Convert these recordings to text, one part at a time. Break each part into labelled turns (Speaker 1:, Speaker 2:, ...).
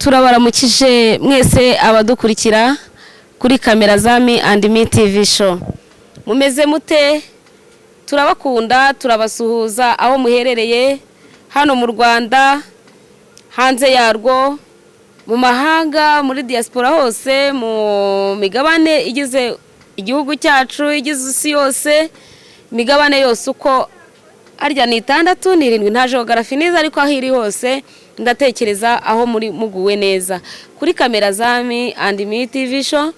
Speaker 1: Turabaramukije mwese abadukurikira kuri kamera za Me and Me TV Show. Mumeze mute? Turabakunda, turabasuhuza aho muherereye hano mu Rwanda, hanze yarwo, mu mahanga, muri diaspora hose, mu migabane igize igihugu cyacu, igize isi yose, imigabane yose uko harya ni itandatu, ni irindwi, nta geography neza, ariko aho iri hose ndatekereza aho muri muguwe neza. Kuri kamera za Me and Me TV Show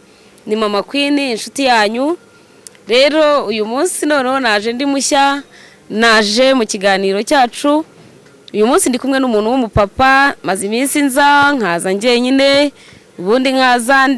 Speaker 1: ni Mama Queen, inshuti yanyu. Rero uyu munsi noneho naje ndi mushya, naje mu kiganiro cyacu. Uyu munsi ndi kumwe n'umuntu w'umupapa. Maze iminsi nza nkaza njyenyine, ubundi nkaza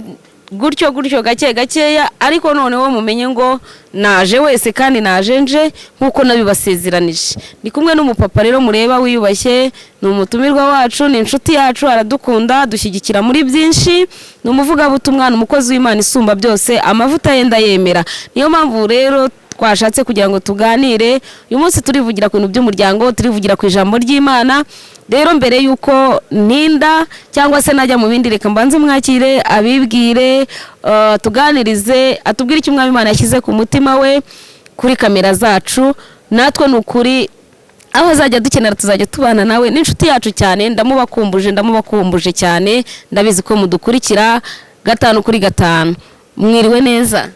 Speaker 1: gutyo gutyo, gake gakeya, ariko noneho mumenye ngo naje wese kandi naje nje nk'uko nabibasezeranije. Ndi kumwe n'umupapa rero mureba wiyubashye, ni umutumirwa wacu, ni inshuti yacu, aradukunda, dushyigikira muri byinshi, ni umuvugabutumwa, ni umukozi w'Imana isumba byose, amavuta ye ndayemera. Niyo mpamvu rero twashatse kugira ngo tuganire uyu munsi. Turivugira ku bintu by'umuryango, turivugira ku ijambo ry'Imana. Rero mbere y'uko ntinda cyangwa se najya mu bindi, reka mbanze mwakire, abibwire, tuganirize, atubwire icyo Umwami Imana yashyize ku mutima we kuri kamera zacu. Natwe ni ukuri, aho azajya dukenera tuzajya tubana nawe, ni inshuti yacu cyane. Ndamubakumbuje, ndamubakumbuje cyane. Ndabizi ko mudukurikira gatanu kuri gatanu. Mwiriwe neza?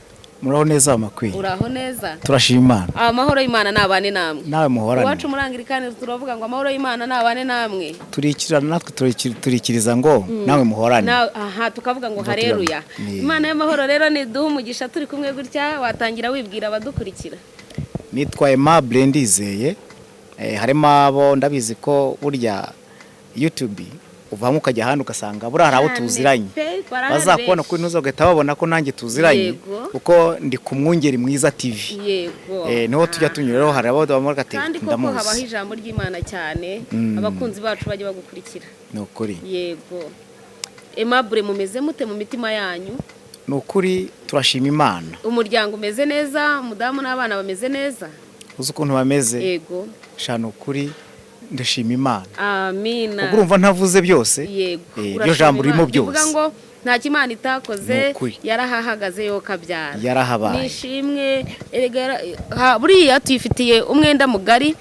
Speaker 2: Muraho neza, amakwiye.
Speaker 1: Uraho neza?
Speaker 2: Turashima Imana.
Speaker 1: Amahoro y'Imana nabane namwe.
Speaker 2: Nawe muhorane.
Speaker 1: Iwacu muri Anglikani turavuga ngo amahoro y'Imana nabane namwe.
Speaker 2: Turikirana natwe, turikiriza ngo nawe muhorane.
Speaker 1: Aha tukavuga ngo
Speaker 2: Ngo
Speaker 1: hareruya. Imana y'amahoro rero niduhe umugisha turi kumwe gutya. Watangira wibwira abadukurikira.
Speaker 2: Nitwa Aimable Ndizeye. Harimo abo ndabizi ko burya YouTube uvamo ukajya ahandi ugasanga buriya hari abo
Speaker 1: Cyane
Speaker 2: tuziranye
Speaker 1: pe, barahari
Speaker 2: bazakubona
Speaker 1: benshi.
Speaker 2: kuri ntuza bagahita babona ko nanjye tuziranye, kuko ndi ku Mwungeri Mwiza TV. Niho tujya tunyura. Rero hari abo bamuga ati
Speaker 1: Kandi koko habaho
Speaker 2: ndamuzi.
Speaker 1: ijambo ry'Imana cyane. Abakunzi bacu bajya bagukurikira.
Speaker 2: Ni ukuri.
Speaker 1: Yego. Aimable, mumeze mute mu mitima yanyu?
Speaker 2: Ni ukuri, turashima Imana.
Speaker 1: Umuryango umeze neza? Umudamu n'abana bameze neza?
Speaker 2: Uzi ukuntu bameze?
Speaker 1: Yego.
Speaker 2: Sha, ni ukuri ndashima Imana.
Speaker 1: Amina.
Speaker 2: Ubwo urumva ntavuze byose.
Speaker 1: Yego.
Speaker 2: Iryo
Speaker 1: Urashima
Speaker 2: jambo ririmo
Speaker 1: Imana. Bivuga
Speaker 2: byose.
Speaker 1: ngo nta Imana itakoze.
Speaker 2: Ni ukuri.
Speaker 1: Yarahahagaze yo kabyara.
Speaker 2: Yarahabaye.
Speaker 1: Nishimwe erega buriya tuyifitiye umwenda mugari.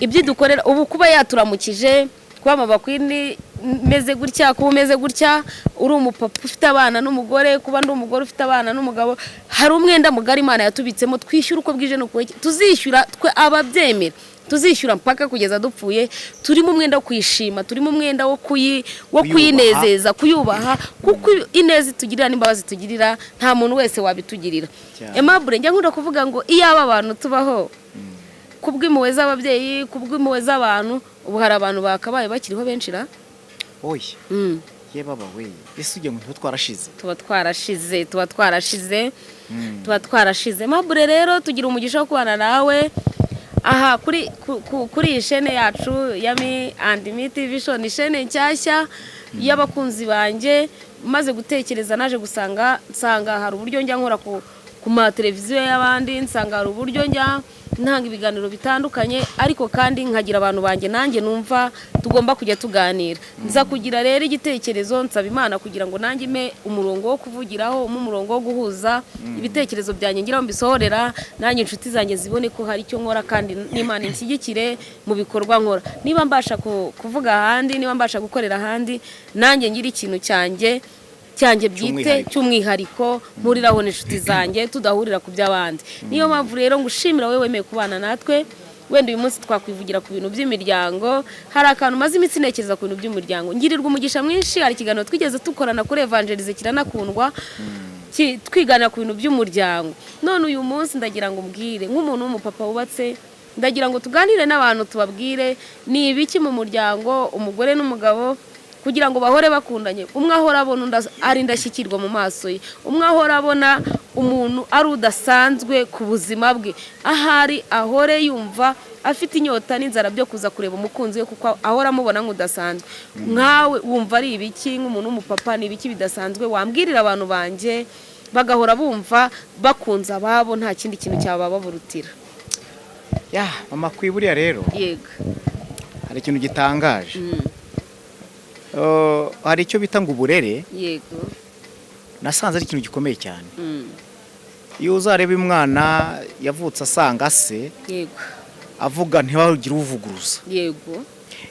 Speaker 1: Ibyo dukorera ubu, kuba yaturamukije, kuba Mama Queen meze gutya, kuba umeze gutya, uri umupapa ufite abana n'umugore, kuba ndi umugore ufite abana n'umugabo, hari umwenda mugari Imana yatubitsemo twishyura uko bwije n'uko bukeye. Tuzishyura twe ababyemera, tuzishyura mpaka kugeza dupfuye. Turimo umwenda wo kuyishima, turimo umwenda wo
Speaker 2: Kuyubaha.
Speaker 1: kuyinezeza, kuyubaha, kuko ineza itugirira n'imbabazi itugirira nta muntu wese wabitugirira.
Speaker 2: Cyane.
Speaker 1: Aimable, njya nkunda kuvuga ngo iyaba abantu tubaho kubw'impuhwe z'ababyeyi, kubw'impuhwe z'abantu, ubu hari abantu bakabaye bakiriho benshi ra.
Speaker 2: Oya. Ye baba we, ese ugiye ngo tuba twarashize?
Speaker 1: Tuba twarashize, tuba twarashize, tuba twarashize. Aimable, rero tugira umugisha wo kubana nawe aha kuri iyi shene yacu ya Me and Me TV Show. Ni shene nshyashya y'abakunzi banjye. Maze gutekereza, naje gusanga nsanga hari uburyo njya nkora ku mateleviziyo y'abandi, nsanga hari uburyo njya ntanga ibiganiro bitandukanye, ariko kandi nkagira abantu banjye nanjye numva tugomba kujya tuganira. Nza kugira rero igitekerezo, nsaba Imana kugira ngo nanjye impe umurongo wo kuvugiraho, umpe umurongo wo guhuza ibitekerezo byanjye, ngira ngo mbisohorera nanjye inshuti zanjye zibone ko hari icyo nkora, kandi n'Imana inshyigikire mu bikorwa nkora. Niba mbasha kuvuga ahandi, niba mbasha gukorera ahandi, nanjye ngira ikintu cyanjye bwite
Speaker 2: Cy'umwihariko.
Speaker 1: cy'umwihariko mpuriraho n'inshuti zanjye, tudahurira ku by'abandi. Niyo mpamvu rero ngushimira wowe wemeye kubana natwe. Wenda uyu munsi twakwivugira ku bintu by'imiryango. Hari akantu maze iminsi ntekereza ku bintu by'umuryango, ngirirwa umugisha mwinshi. Hari ikiganiro twigeze dukorana kuri Evangelize kiranakundwa, twiganira ku bintu by'umuryango. None uyu munsi ndagira ngo mbwire nk'umuntu w'umupapa wubatse, ndagira ngo tuganire n'abantu, tubabwire ni ibiki mu muryango, umugore n'umugabo, kugira ngo bahore bakundanye, umwe ahora abona undi ari indashyikirwa mu maso ye, umwe ahora abona umuntu ari udasanzwe ku buzima bwe, ahari ahore yumva afite inyota n'inzara byo kuza kureba umukunzi we, kuko ahora amubona nk'udasanzwe. Nkawe wumva ari ibiki, nk'umuntu w'umupapa, ni ibiki bidasanzwe wambwirira abantu banjye bagahora bumva bakunze ababo, nta kindi kintu cyabababurutira?
Speaker 2: Ya mama, kwiburiya rero,
Speaker 1: Yego.
Speaker 2: hari ikintu gitangaje. Hari icyo bita ngo uburere. Nasanze ari ikintu gikomeye cyane. Iyo uzareba umwana yavutse asanga se avuga ntibagire uvuguruza,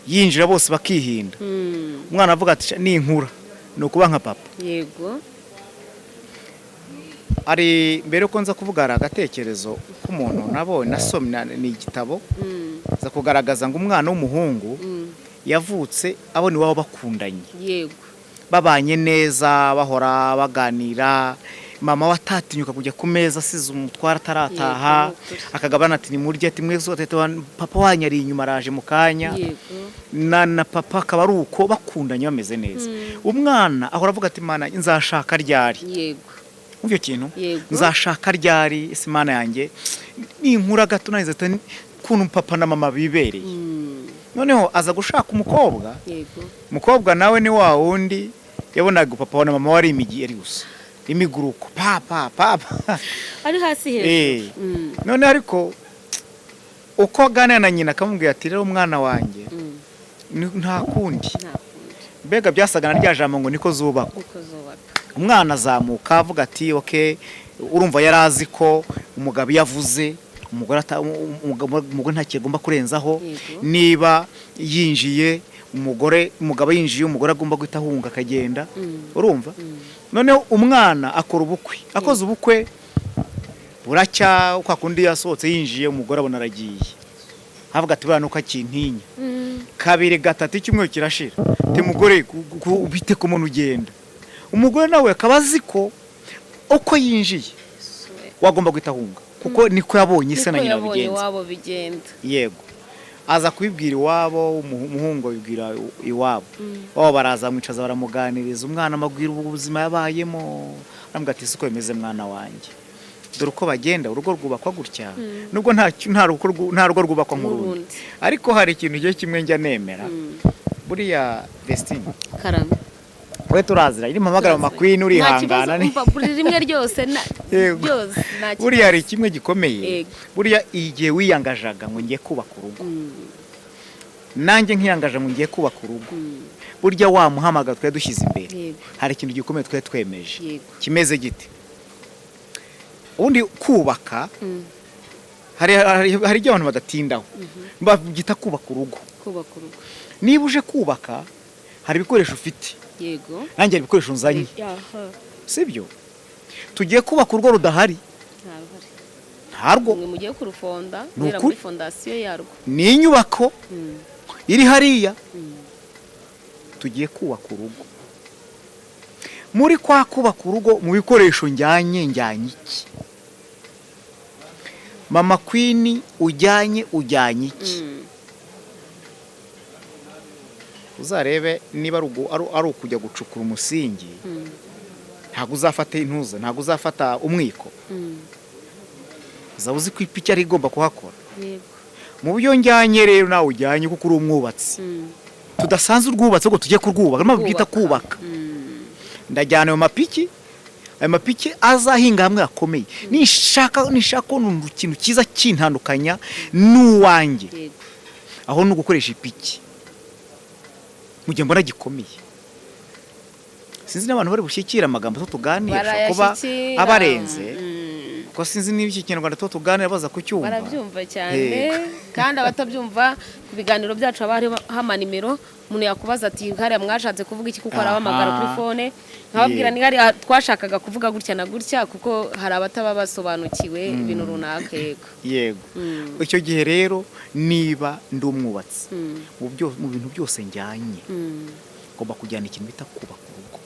Speaker 2: yinjira bose bakihinda, umwana avuga ati: "Ninkura ni ukuba nka papa." Ari mbere yuko nza kuvuga, hari agatekerezo k'umuntu nabonye, nasomye ni igitabo, za kugaragaza ngo umwana w'umuhungu yavutse abona iwabo bakundanye, babanye neza, bahora baganira, mama we atatinyuka kujya ku meza asize umutware atarataha.
Speaker 1: Yego, ni ukuri.
Speaker 2: Akagabana ati: "Nimurye," ati: "Mwese," ati: "Papa wanyu ari inyuma, araje mu kanya." Na papa akaba ari uko, bakundanye, bameze neza. Umwana ahora avuga ati: "Mana, nzashaka ryari?" Umva icyo kintu. "Nzashaka ryari? Ese Mana yanjye, ninkura gato nahise ati ukuntu papa na mama bibereye." Noneho aza gushaka umukobwa. Umukobwa nawe ni wa wundi yabonaga papa na mama wari imigi ari gusa imiguruko, pa pa pa pa.
Speaker 1: Ari hasi hejuru.
Speaker 2: None ariko uko aganira na nyina, akamubwira ati: "Rero umwana wanjye, nta kundi."
Speaker 1: Nta kundi.
Speaker 2: Mbega byasaga na rya jambo ngo niko zubakwa.
Speaker 1: Niko zubaka.
Speaker 2: Umwana azamuka avuga ati: "Okay." Urumva yari azi ko umugabo iyo avuze, umugore umugore nta kintu agomba kurenzaho. Niba yinjiye, umugore, umugabo yinjiye, umugore agomba guhita ahunga akagenda. Urumva? Noneho umwana akora ubukwe, akoze ubukwe, buracya kwa kundi yasohotse yinjiye, umugore abona aragiye, avuga ati: "Buriya nuko akintinya." Kabiri, gatatu, icyumweru kirashira, ati: "Mugore, bite ku muntu ugenda?" Umugore nawe akaba azi ko uko yinjiye wagomba guhita ahunga, kuko niko yabonye se na
Speaker 1: Niko
Speaker 2: nyina
Speaker 1: yabonye
Speaker 2: babigenza.
Speaker 1: iwabo bigenda.
Speaker 2: Yego, aza kubibwira iwabo, umuhungu abibwira iwabo, wabo baraza bamwicaza, baramuganiriza, umwana amabwira ubuzima yabayemo, aramubwira ati: "Siko bimeze mwana wanjye, dore uko bagenda, urugo rwubakwa gutya, nubwo nta rugo rwubakwa nk'urundi."
Speaker 1: Nk'urundi.
Speaker 2: Ariko hari ikintu igihe kimwe njya nemera. Buriya Vestine,
Speaker 1: Karame.
Speaker 2: we turazira iri mpamagara mama Queen,
Speaker 1: Nta
Speaker 2: urihangana
Speaker 1: kibazo,
Speaker 2: ni
Speaker 1: umva, buri rimwe ryose
Speaker 2: Yego.
Speaker 1: byose nta kibazo.
Speaker 2: Buriya hari kimwe gikomeye. Buriya igihe wiyangajaga ngo ngiye kubaka urugo, nanjye nkiyangaje ngo ngiye kubaka urugo, burya wa muhamagaro twari dushyize imbere, hari ikintu gikomeye twari twemeje. Kimeze gite? Ubundi kubaka, hari ibyo abantu badatindaho, babyita kubaka urugo.
Speaker 1: Kubaka urugo.
Speaker 2: Niba uje kubaka, hari ibikoresho ufite, nanjye hari ibikoresho nzanye. Sibyo? Tugiye kubaka urugo rudahari.
Speaker 1: Nta ruhare.
Speaker 2: Ntarwo.
Speaker 1: Mwe mugiye kurufonda
Speaker 2: Ni
Speaker 1: guhera
Speaker 2: ukuri.
Speaker 1: muri fondasiyo yarwo.
Speaker 2: Ni inyubako iri hariya. Tugiye kubaka urugo. Muri kwa kubaka urugo, mu bikoresho njyanye, njyanye iki? Mama Queen, ujyanye, ujyanye iki? Uzarebe niba ari ukujya gucukura umusingi, ntabwo uzafata intuza, ntabwo uzafata umwiko. Uzaba uzi ko ipiki ari igomba kuhakora. Mu byo njyanye rero, nawe ujyanye, kuko uri umwubatsi, tudasanzwe urwubatse, ahubwo tujye kurwubaka, niyo mpamvu bwita kubaka. Ndajyana ayo mapiki, ayo mapiki azahinga hamwe hakomeye. Nishaka kubona ikintu cyiza kintandukanya n'uwanjye, aho ni ugukoresha ipiki mu gihe mbona gikomeye. Sinzi n'abantu bari bushyikire amagambo tuba tuganira, ashobora kuba
Speaker 1: Barayashyikira.
Speaker 2: abarenze, kuko sinzi niba iki Kinyarwanda tuba tuganira baza kucyumva.
Speaker 1: Barabyumva cyane. Kandi abatabyumva, ku biganiro byacu haba hariho amanimero, umuntu yakubaza ati: "Hariya mwashatse kuvuga iki?" Kuko arabahamagara kuri phone, nkababwira ni hariya twashakaga kuvuga gutya na gutya, kuko hari abataba basobanukiwe ibintu runaka. Yego.
Speaker 2: Yego. Icyo gihe rero, niba ndi umwubatsi, mu bintu byose njyanye, ngomba kujyana ikintu bita kubaka urugo.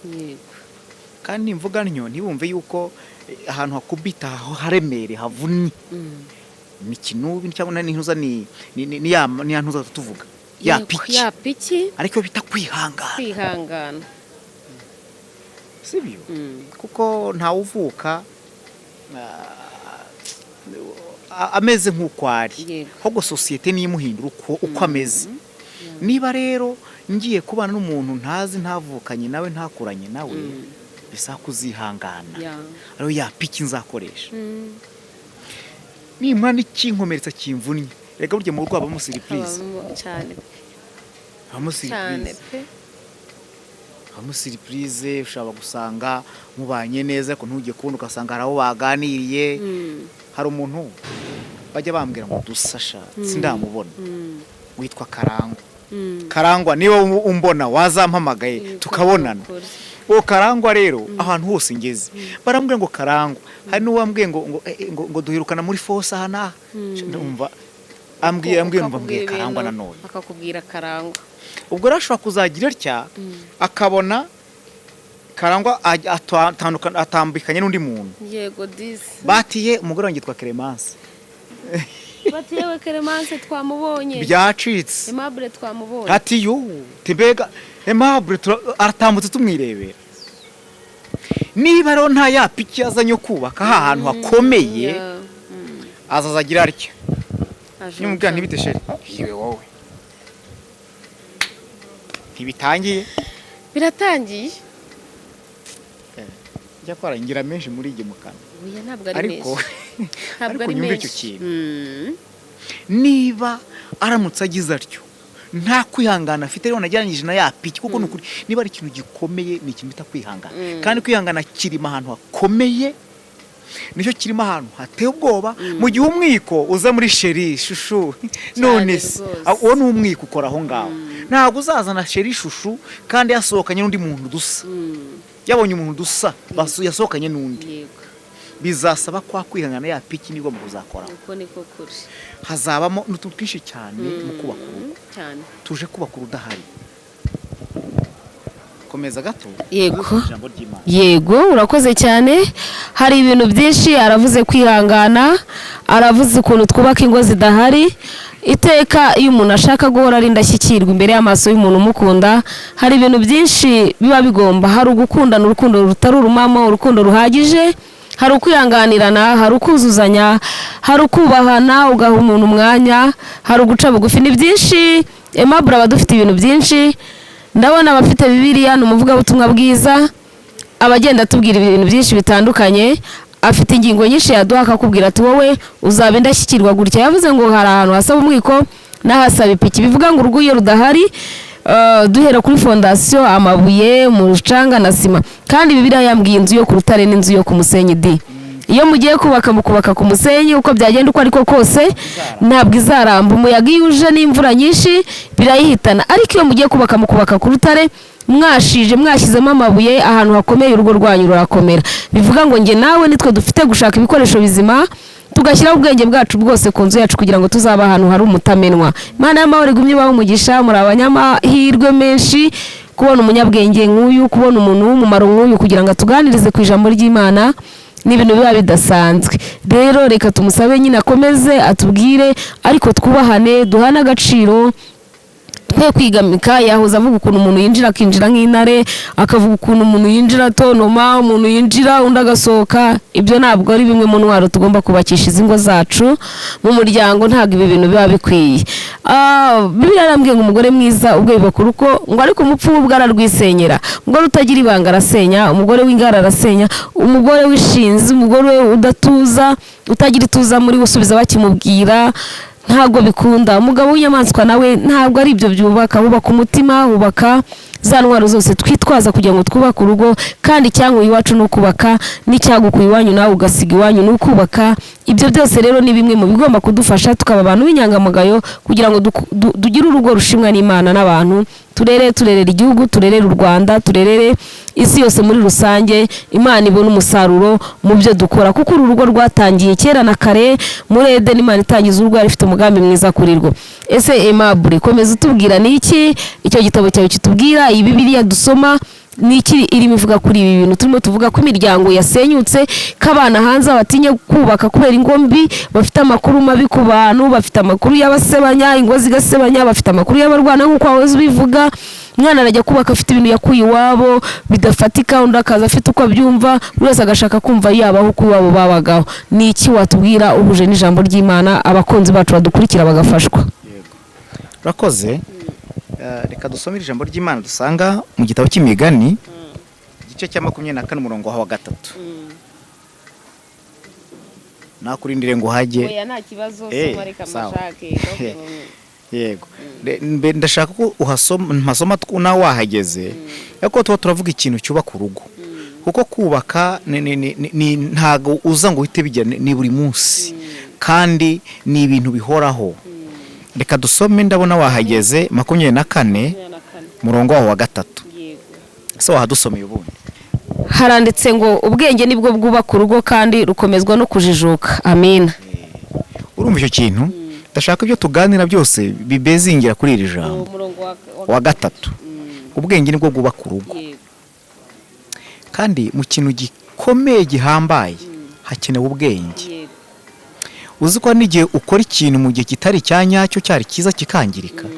Speaker 2: Kandi nimvuga ntyo, ntibumve yuko ahantu hakubita aho haremere havunnye, ni kinubi cyangwa n'intuza, ni ya ntuza tuvuga ya piki.
Speaker 1: Ya piki.
Speaker 2: Ariko bita kwihangana.
Speaker 1: Kwihangana.
Speaker 2: Sibyo? Kuko ntawuvuka ameze nk'uko ari, ahubwo sosiyete niyo imuhindura uko ameze. Niba rero ngiye kubana n'umuntu ntazi, ntavukanye nawe, ntakuranye nawe, bisaba kuzihangana. Ariyo ya piki nzakoresha. Nimara n'ikinkomeretsa kimvunnye, reka burya mu rugo habamo surprise.
Speaker 1: Habamo cyane.
Speaker 2: Habamo
Speaker 1: Cyane
Speaker 2: surprise.
Speaker 1: pe.
Speaker 2: Habamo surprise, ushobora gusanga mubanye neza ariko ntujye kubona ugasanga hari abo baganiriye. Hari umuntu bajya bambwira ngo dusasha, sindamubona, witwa Karangwa. Karangwa, niba umbona wazampamagaye tukabonana. Uwo Karangwa rero, ahantu hose ngeze barambwira ngo Karangwa. Hari n'uwambwiye ngo duherukana muri fosse aha n'aha. Ndumva ambwiye, numva mbwiye Karangwa nanone.
Speaker 1: Akakubwira Karangwa.
Speaker 2: Ubwo rero ashobora kuzagira atya akabona Karangwa atambikanye n'undi muntu.
Speaker 1: Yego disi.
Speaker 2: Batiye umugore wanjye yitwa Clemence.
Speaker 1: Bati yewe, Clemence twamubonye.
Speaker 2: Byacitse.
Speaker 1: Aimable twamubonye.
Speaker 2: Ati yu tibega Aimable aratambutse tumwirebera. Niba rero nta ya piki yazanye yo kubaka ha hantu hakomeye, azaza agira atya.
Speaker 1: Aje.
Speaker 2: Nimubwira ntibite chéri, yiwe wowe ntibitangiye.
Speaker 1: Biratangiye.
Speaker 2: Njya kwarangira menshi muri iyi mu kanwa.
Speaker 1: Oya, ntabwo ari
Speaker 2: Ariko
Speaker 1: menshi, ntabwo
Speaker 2: ariko
Speaker 1: ari
Speaker 2: nyumve icyo
Speaker 1: menshi.
Speaker 2: kintu. Niba aramutse agize atyo nta kwihangana afite rero, nagereranyije na ya piki, kuko ni ukuri niba ari ikintu gikomeye ni ikintu bita kwihangana. Kandi kwihangana kirimo ahantu hakomeye, nicyo kirimo ahantu hateye ubwoba, mu gihe umwiko uza muri chéri, chouchou, none se uwo ni umwiko ukora aho ngaho. Ntabwo uzazana chéri, chouchou kandi yasohokanye n'undi muntu dusa. Yabonye umuntu dusa, yasohokanye n'undi. Bizasaba kwa kwihangana ya piki nibwo mu kuzakoraho.
Speaker 1: Uko niko kuri.
Speaker 2: Hazabamo n'utuntu twinshi cyane mu kubaka urugo.
Speaker 1: Cyane.
Speaker 2: Tuje kubaka urudahari. Komeza gato.
Speaker 1: Yego.
Speaker 2: Ijambo ry'Imana.
Speaker 1: Yego, urakoze cyane. Hari ibintu byinshi aravuze, kwihangana, aravuze ukuntu twubaka ingo zidahari. Iteka iyo umuntu ashaka guhora ari indashyikirwa imbere y'amaso y'umuntu umukunda, hari ibintu byinshi biba bigomba. Hari ugukundana urukundo rutari urumamo, urukundo ruhagije, hari ukwihanganirana, hari ukuzuzanya, hari ukubahana, ugaha umuntu umwanya, hari uguca bugufi. Ni byinshi. Aimable aba dufite ibintu byinshi. Ndabona abafite Bibiliya, ni umuvugabutumwa bwiza, aba agenda atubwira ibintu byinshi bitandukanye. Afite ingingo nyinshi yaduha, akakubwira ati wowe uzaba indashyikirwa gutya. Yavuze ngo hari ahantu hasaba umwiko n'ahasaba ipiki, bivuga ngo urugo iyo rudahari, duhera kuri fondation, amabuye, umucanga na sima. Kandi Bibiliya yambwiye inzu yo ku rutare n'inzu yo ku musenyi di. Iyo mugiye kubaka, mukubaka ku musenyi, uko byagenda uko ariko kose ntabwo izaramba. Umuyaga iyo uje n'imvura nyinshi birayihitana. Ariko iyo mugiye kubaka, mukubaka ku rutare, mwashije, mwashyizemo amabuye ahantu hakomeye, urugo rwanyu rurakomera. Bivuga ngo njye nawe nitwe dufite gushaka ibikoresho bizima, tugashyiraho ubwenge bwacu bwose ku nzu yacu kugira ngo tuzabe ahantu hari umutamenwa. Imana y'amahoro igumye ibahe umugisha. Muri abanyamahirwe menshi kubona umunyabwenge nk'uyu, kubona umuntu w'umumaro nk'uyu kugira ngo atuganirize ku ijambo ry'Imana, ni ibintu biba bidasanzwe. Rero reka tumusabe nyine akomeze atubwire, ariko twubahane, duhane agaciro, twe kwigamika. Yahoze avuga ukuntu umuntu yinjira, akinjira nk'intare, akavuga ukuntu umuntu yinjira atonoma, umuntu yinjira undi agasohoka. Ibyo ntabwo ari bimwe mu ntwaro tugomba kubakisha izi ngo zacu mu muryango. Ntabwo ibi bintu biba bikwiye. Bibiliya yarambwiye ngo umugore mwiza ubwo yubaka urugo, ngo ariko umupfu we ubwo ararwisenyera. Umugore utagira ibanga arasenya, umugore w'ingara arasenya, umugore w'ishinzi, umugore udatuza, utagira ituza muri we, usubiza bakimubwira, ntabwo bikunda. Umugabo w'inyamaswa nawe ntabwo ari ibyo byubaka. Wubaka umutima, wubaka za ntwaro zose twitwaza kugira ngo twubake urugo. Kandi icyankuye iwacu ni ukubaka, n'icyagukuye iwanyu nawe ugasiga iwanyu ni ukubaka. Ibyo byose rero ni bimwe mu bigomba kudufasha tukaba abantu b'inyangamugayo kugira ngo tugire urugo rushimwa n'Imana n'abantu, turere, turerere igihugu, turerere u Rwanda, turerere isi yose muri rusange. Imana ibona umusaruro mu byo dukora, kuko uru rugo rwatangiye kera na kare muri Edeni. Imana itangiza urugo yari ifite umugambi mwiza kuri rwo. Ese Aimable, komeza utubwira, ni iki icyo gitabo cyawe kitubwira? Iyi Bibiliya dusoma ni iki irimo ivuga kuri ibi bintu turimo tuvuga, ko imiryango yasenyutse, ko abana hanze batinya kubaka kubera ingo mbi, bafite amakuru mabi ku bantu, bafite amakuru y'abasebanya, ingo zigasebanya, bafite amakuru y'abarwana nk'uko wahoze ubivuga. Umwana arajya kubaka afite ibintu yakuye iwabo bidafatika, undi akaza afite uko abyumva, buri wese agashaka kumva yabaho uko iwabo babagaho. Ni iki watubwira uhuje n'ijambo ry'Imana, abakunzi bacu badukurikira bagafashwa?
Speaker 2: Urakoze. Reka dusome ijambo ry'Imana dusanga mu gitabo cy'Imigani, igice cya 24, umurongo wa 3. Nakurindire ngo uhajye.
Speaker 1: Oya, nta kibazo.
Speaker 2: Eh,
Speaker 1: Soma, reka
Speaker 2: sawa.
Speaker 1: Mashake.
Speaker 2: Yego. Ndashaka ko uhasoma, mpasoma nawe wahageze, ariko tuba turavuga ikintu cyubaka urugo, kuko kubaka ntago uza ngo uhite bijya, ni buri munsi kandi ni ibintu bihoraho. Reka dusome, ndabona wahageze, 24, murongo waho wa 3. Ese wahadusomeye ubundi?
Speaker 1: Haranditse ngo: "Ubwenge nibwo bwubaka urugo, kandi rukomezwa no kujijuka." Amina.
Speaker 2: Urumva icyo kintu? Ndashaka ibyo tuganira byose bibezingira kuri iri jambo wa 3: ubwenge nibwo bwubaka urugo. Kandi mu kintu gikomeye gihambaye hakenewe ubwenge. Uzi ko hari n'igihe ukora ikintu mu gihe kitari icya nyacyo, cyari cyiza kikangirika,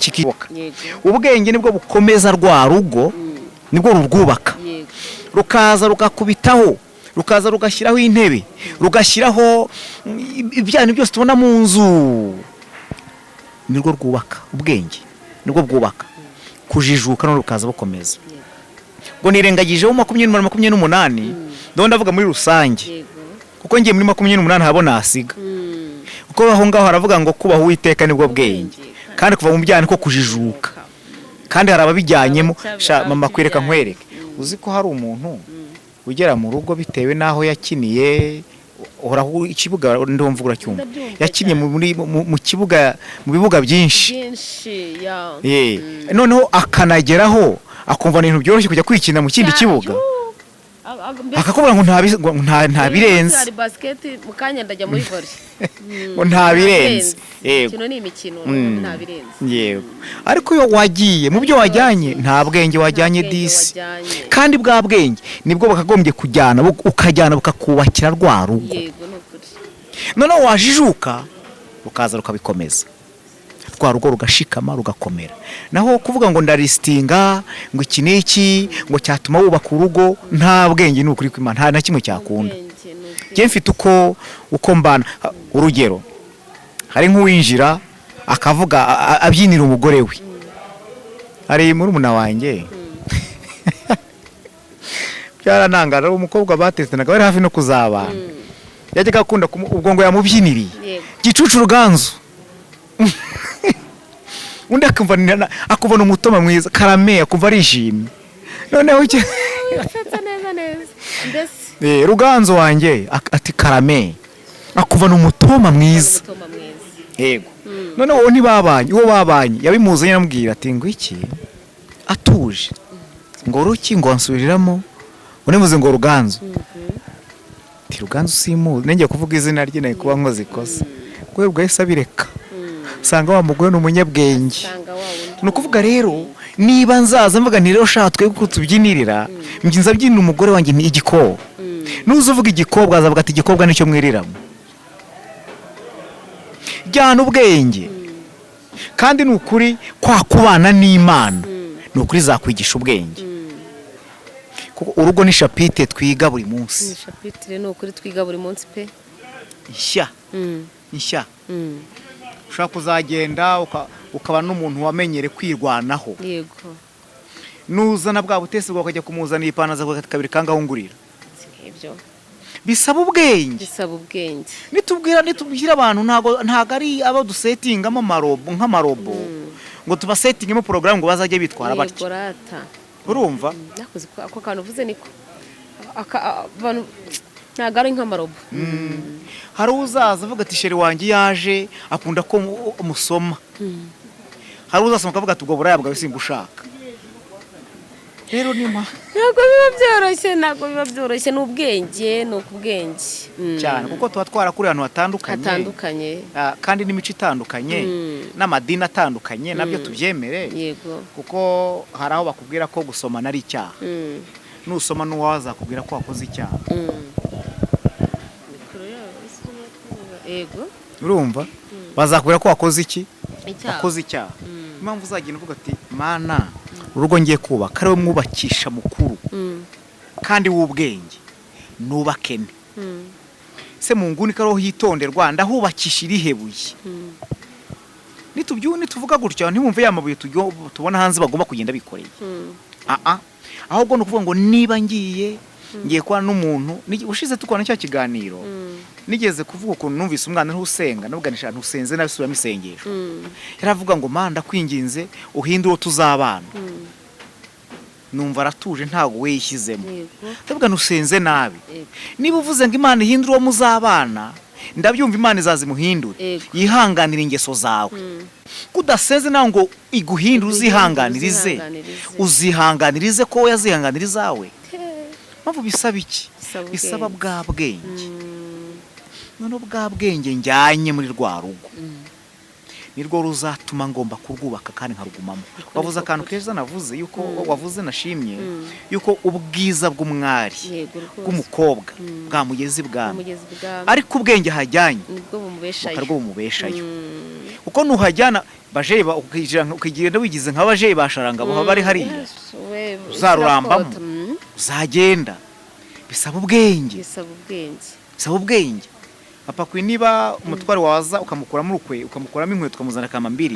Speaker 2: kikiboka. Ubwenge nibwo bukomeza rwa rugo, nibwo rurwubaka, rukaza rugakubitaho, rukaza rugashyiraho intebe, rugashyiraho ibyantu byose tubona mu nzu. Nirwo rwubaka, ubwenge nibwo bwubaka, kujijuka no rukaza bukomeza. Ngo nirengagijeho 28, 28, ndabona ndavuga muri rusange, kuko ngiye muri 28 habona hasiga, kuko aho ngaho haravuga ngo kubaha Uwiteka nibwo bwenge, kandi kuva mu byaha niko kujijuka, kandi hari ababijyanyemo. Sha mama, kwereka nkwereke, uzi ko hari umuntu ugera mu rugo bitewe n'aho yakiniye, uhoraho ikibuga, ndumva uracyumva.
Speaker 1: Ndabyumva.
Speaker 2: Yakiniye
Speaker 1: Cyane.
Speaker 2: mu kibuga, mu bibuga byinshi.
Speaker 1: Byinshi ya.
Speaker 2: Noneho akanageraho akumva ni ibintu byoroshye kujya kwikina mu kindi kibuga, akakubwira ngo nta birenze.
Speaker 1: Hari basket, mu kanya ndajya muri volley.
Speaker 2: Ngo nta birenze. Yego.
Speaker 1: Imikino ni imikino, nta birenze.
Speaker 2: Yego, ariko iyo wagiye mu byo wajyanye, nta bwenge wajyanye.
Speaker 1: Nta bwenge
Speaker 2: Disi.
Speaker 1: wajyanye.
Speaker 2: Kandi bwa bwenge nibwo bakagombye kujyana, ukajyana bukakubakira rwa rugo.
Speaker 1: Yego, ni ukuri.
Speaker 2: Noneho wajijuka rukaza rukabikomeza, rwa rugo rugashikama, rugakomera. Naho kuvuga ngo ndaristinga, ngo iki n'iki, ngo cyatuma wubaka urugo, nta bwenge, ni ukuri kw'Imana, nta na kimwe cyakunda.
Speaker 1: Ubwenge ni ukuri.
Speaker 2: Njye mfite uko mbana. Urugero, hari nk'uwinjira akavuga abyinira umugore we. Hari murumuna wanjye, byaranangara, umukobwa batesitanaga bari hafi no kuzabana, yajyaga akunda ubwo ngo yamubyiniriye "Gicucu Ruganzu", undi akumva akumva ni umutoma mwiza, karame, akumva arishimye. Noneho
Speaker 1: Usetse neza neza mbese.
Speaker 2: "Ruganzu wanjye", ati "Karame", akumva ni umutoma mwiza.
Speaker 1: Umutoma mwiza.
Speaker 2: Yego. Noneho uwo ntibabanye, uwo babanye yabimuzanye, aramubwira ati ngo iki, atuje, ngo ruki, ngo wansubiriramo, univuze ngo Ruganzu, ati "Ruganzu simuzi", nengeye kuvuga izina rye nari kuba nkoze ikosa. Kubera ubwo yahise abireka, usanga wa mugore ni umunyabwenge.
Speaker 1: Usanga wa wundi.
Speaker 2: Ni ukuvuga rero, niba nzaza mvuga nti rero shaka twebwe ko tubyinirira, njye nza byinira umugore wanjye ni igikobwa, nuza uvuga igikobwa azavuga ati "Igikobwa nicyo mwiriramo". Jyana ubwenge, kandi ni ukuri kwa kubana n'Imana, ni ukuri zakwigisha ubwenge, kuko urugo ni chapitre twiga buri munsi.
Speaker 1: Ni chapitre, ni ukuri, twiga buri munsi pe.
Speaker 2: Nshya, nshya. Ushobora kuzagenda ukaba n'umuntu wamenyere kwirwanaho. Nuzana bwa butesi bwawe ukajya kumuzanira ipantaro, azavuga ati "Kabiri kangaho ngurira."
Speaker 1: Si nk'ibyo.
Speaker 2: Bisaba ubwenge.
Speaker 1: Bisaba ubwenge.
Speaker 2: Nitubwira abantu, ntago ari abo dusetingamo amarobo, nk'amarobo, ngo tubasetingemo porogaramu ngo bazajye bitwara batya.
Speaker 1: Yego rata.
Speaker 2: Urumva?
Speaker 1: Nakoze ako kantu uvuze, niko abantu ntabwo ari nk'amarobo.
Speaker 2: Hari uzaza avuga ati "Chéri wanjye yaje akunda ko musoma", hari uzasoma akavuga ati "Ubwo buraya bwawe simbushaka." Rero ni
Speaker 1: Ntabwo biba byoroshye, ntabwo biba byoroshye, ni ubwenge, ni ukubwenge.
Speaker 2: Cyane, kuko tuba twarakuriye ahantu hatandukanye.
Speaker 1: Hatandukanye.
Speaker 2: Kandi n'imico itandukanye, n'amadini atandukanye, nabyo tubyemere. Kuko hari aho bakubwira ko gusomana ari icyaha. Nusoma n'uwawe azakubwira ko wakoze icyaha.
Speaker 1: Mikoro yabo isa n'uko- Yego.
Speaker 2: Urumva, bazakubwira ko wakoze iki?
Speaker 1: Icyaha.
Speaker 2: Wakoze icyaha. Impamvu uzagenda uvuga ati "Mana, urugo ngiye kubaka ariwe mwubakisha mukuru kandi w'ubwenge, nubakene se mu nguni ko ariho hitonderwa, ndahubakisha irihe buye?" Nituvuga gutya, ntiwumve ya mabuye tubona hanze bagomba kugenda bikoreye. Aa, ahubwo ni ukuvuga ngo niba ngiye Ngiye kubana n'umuntu. Ushize tukora cya kiganiro, nigeze kuvuga ukuntu numvise umwana ntusenga, navuganisha ntusenze nawe, subiramo isengesho. Yaravuga ngo: "Mana, ndakwinginze uhindure uwo tuzabana." Numva aratuje, ntabwo we yishyizemo. Ndavuga ntusenze nabi. Niba uvuze ngo Imana ihindure uwo muzabana, ndabyumva, Imana izazimuhindure, yihanganira ingeso zawe. Kudasenze nawe ngo iguhindure, uzihanganirize.
Speaker 1: Uzihanganirize.
Speaker 2: Uzihanganirize ko we yazihanganira izawe. Mpamvu bisaba iki?
Speaker 1: Bisaba
Speaker 2: Bisaba
Speaker 1: ubwenge.
Speaker 2: bwa bwenge. Noneho bwa bwenge njyanye muri rwa rugo nirwo ruzatuma ngomba kurwubaka kandi nkarugumamo. Wavuze akantu keza, navuze yuko wavuze nashimye, yuko ubwiza bw'umwari,
Speaker 1: Yego rwose.
Speaker 2: bw'umukobwa bwamugeza ibwami,
Speaker 1: Bwamugeza ibwami.
Speaker 2: ariko ubwenge hajyanye
Speaker 1: nibwo bumubeshayo.
Speaker 2: Bukarwo bumubeshayo. Kuko nuhajyana bajeyi ukigenda wigize nka bajeyi ba Sharangabo bari hariya,
Speaker 1: Yes, we,
Speaker 2: uzarurambamo.
Speaker 1: urakota.
Speaker 2: Uzagenda. Bisaba ubwenge.
Speaker 1: Bisaba ubwenge.
Speaker 2: Bisaba ubwenge. Papa kwe, niba umutware waza ukamukuramo urukwe, ukamukuramo inkweto, ukamuzana kamambiri,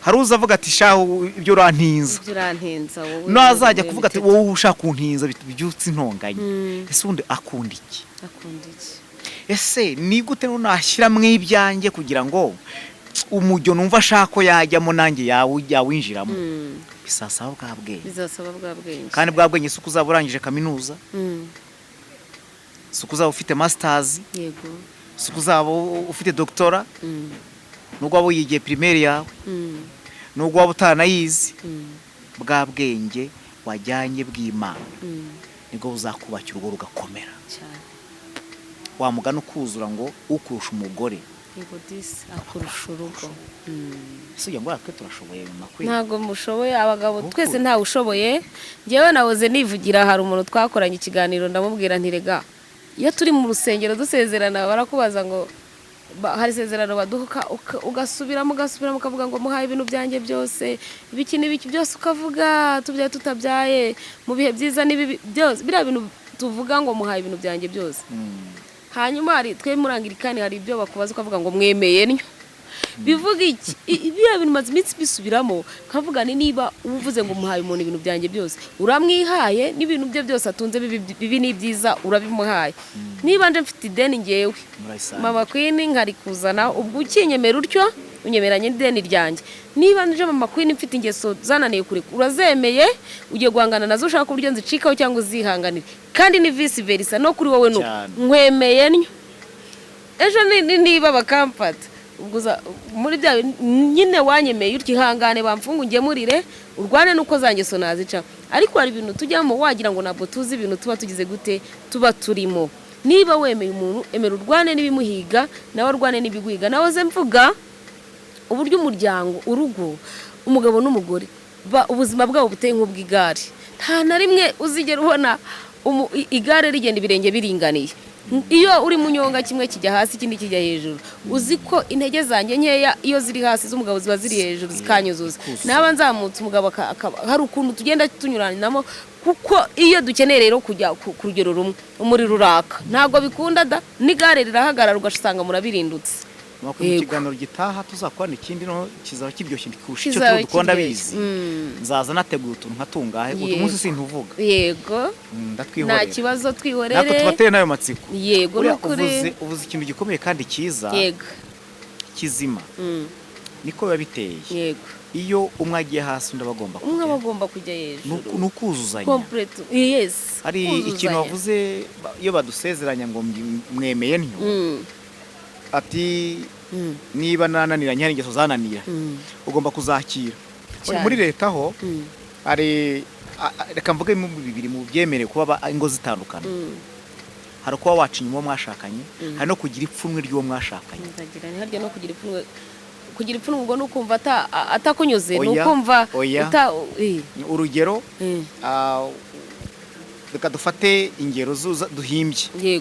Speaker 2: hari uza avuga ati: "Shahu, ibyo urantinza."
Speaker 1: Ibyo urantinza wowe.
Speaker 2: Nazajya
Speaker 1: Wowe
Speaker 2: kuvuga ati:
Speaker 1: mitete.
Speaker 2: "Wowe ushaka kuntinza," bibyutse intonganya. Ese ubundi akunda iki?
Speaker 1: Akunda iki?
Speaker 2: Ese ni gute nashyiramo ibyanjye kugira ngo umujyo numva ashaka ko yajyamo nanjye yawinjiramo? Bisasaba bwa bwenge.
Speaker 1: Bizasaba bwa bwenge.
Speaker 2: Kandi bwa bwenge si uko uzaba urangije kaminuza, si uko uzaba ufite masters, si uko uzaba ufite doctorat, nubwo waba wiyigiye primaire yawe, nubwo waba utaranayizi, bwa bwenge wajyanye bw'Imana nibwo buzakubakira urugo rugakomera.
Speaker 1: Cyane.
Speaker 2: Wa mugani ukuzura ngo ukurusha umugore
Speaker 1: Yego disi, akurusha urugo.
Speaker 2: Ese ugira ngo twe turashoboye mu makwe?
Speaker 1: Ntabwo mushoboye abagabo.
Speaker 2: Ukuri.
Speaker 1: Twese ntawe ushoboye. Njyewe nahoze nivugira, hari umuntu twakoranye ikiganiro, ndamubwira nti: "Rega iyo turi mu rusengero dusezerana, barakubaza ngo hari isezerano baduha ugasubiramo, ugasubiramo, ukavuga ngo muhaye ibintu byanjye byose, ibiki n'ibiki byose, ukavuga tubyaye tutabyaye, mu bihe byiza n'ibibi byose." Biriya bintu tuvuga ngo muhaye ibintu byanjye byose, hanyuma hari twe muri Anglikani hari ibyo bakubaza ukavuga ngo mwemeye ntyo. Bivuga iki? Biriya bintu maze iminsi bisubiramo, nkavuga ni niba uvuze ngo muhaye umuntu ibintu byanjye byose, uramwihaye n'ibintu bye byose atunze, bibi bibi n'ibyiza, urabimuhaye. Niba nje mfite ideni ngewe,
Speaker 2: Murayisangira.
Speaker 1: Mama Queen, nkarikuzana, ubwo ukinyemera utyo unyemeranye n'ideni ryanjye. Niba nje Mama Queen mfite ingeso zananiye kureka, urazemeye, ugiye guhangana nazo, ushaka uburyo nzicikaho cyangwa uzihanganire. Kandi ni vice versa no kuri wowe nuko. Nkwemeye ntyo, ejo niba bakamfata, ubwo muri bya nyine wanyemeye utyo, ihangane bamfunga ungemurire, urwane nuko za ngeso nazica. Ariko hari ibintu tujyamo wagira ngo ntabwo tuzi ibintu tuba tugize gute, tuba turimo. Niba wemeye umuntu, emera urwane n'ibimuhiga, nawe arwane n'ibiguhiga. Nawe ze mvuga uburyo umuryango, urugo, umugabo n'umugore, ubuzima bwabo buteye nk'ubw'igare. Nta na rimwe uzigera ubona igare rigenda ibirenge biringaniye. Iyo uri mu nyonga, kimwe kijya hasi, ikindi kijya hejuru. Uzi ko intege zanjye nkeya iyo ziri hasi, z'umugabo ziba ziri hejuru, zikanyuzuza. Naba nzamutse, umugabo hari ukuntu tugenda tunyuranamo. Kuko iyo dukeneye rero kujya ku rugero rumwe, umuriro uraka, ntabwo bikunda da, n'igare rirahagarara, ugasanga murabirindutse.
Speaker 2: Mu kiganiro gitaha tuzakorana ikindi, no kizaba kiryoshye kurusha icyo
Speaker 1: Kizaba
Speaker 2: tuba dukunda
Speaker 1: kiryoshye.
Speaker 2: bizi. Nzaza nateguye utuntu nka tungahe uyu munsi sintuvuga.
Speaker 1: Nta
Speaker 2: Ndatwihorera.
Speaker 1: kibazo, twihorere.
Speaker 2: Natwe tubateye n'ayo matsiko.
Speaker 1: Yego.
Speaker 2: Buriya
Speaker 1: Nukuri.
Speaker 2: uvuze ikintu gikomeye kandi cyiza, kizima. Niko biba biteye. Iyo umwe agiye hasi, undi aba agomba
Speaker 1: Umwe aba
Speaker 2: kujya.
Speaker 1: agomba kujya hejuru.
Speaker 2: Ni ukuzuzanya.
Speaker 1: Complete, yes.
Speaker 2: Hari
Speaker 1: Kuzuzanya.
Speaker 2: ikintu wavuze, iyo badusezeranya ngo mwemeye ntyo, ati niba nananiranye, hari ingeso zananira, ugomba kuzakira.
Speaker 1: Cyane.
Speaker 2: Muri leta ho hari reka mvuge mu bibiri mu byemerewe kuba ingo zitandukana. Hari kuba waca inyuma uwo mwashakanye, hari no kugira ipfunwe ry'uwo mwashakanye.
Speaker 1: Nzagira ni harya no kugira ipfunwe. Kugira ipfunwe ubwo ni ukumva atakunyuze, ni
Speaker 2: Oya,
Speaker 1: ukumva
Speaker 2: oya.
Speaker 1: uta
Speaker 2: Urugero, reka dufate ingero duhimbye.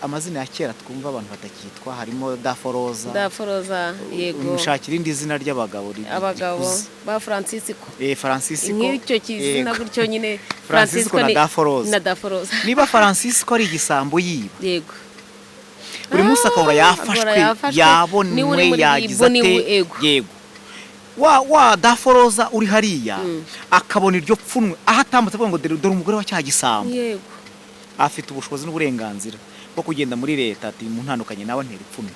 Speaker 2: Amazina ya kera twumva abantu batakitwa harimo Daforoza.
Speaker 1: Daforoza, yego.
Speaker 2: Mushakira irindi zina ry'abagabo
Speaker 1: Abagabo
Speaker 2: rikuze.
Speaker 1: ba Francisco.
Speaker 2: Francisco.
Speaker 1: Nk'icyo kizina gutyo nyine.
Speaker 2: Francisco na Daforoza.
Speaker 1: Na Daforoza.
Speaker 2: Niba Francisco ari igisambo yiba, buri munsi akahora yafashwe,
Speaker 1: Agahora yafashwe.
Speaker 2: yabonwe,
Speaker 1: Niwe uri muri
Speaker 2: yagize
Speaker 1: RIB, niwe,
Speaker 2: ate,
Speaker 1: yego.
Speaker 2: Yego, wa Daforoza uri hariya akabona iryo pfunwe, aho atambutse avuga ngo: "Dore dore umugore wa cya gisambo." Afite ubushobozi n'uburenganzira bwo kugenda muri leta ati: "Muntandukanye nawe, ntera ipfunwe."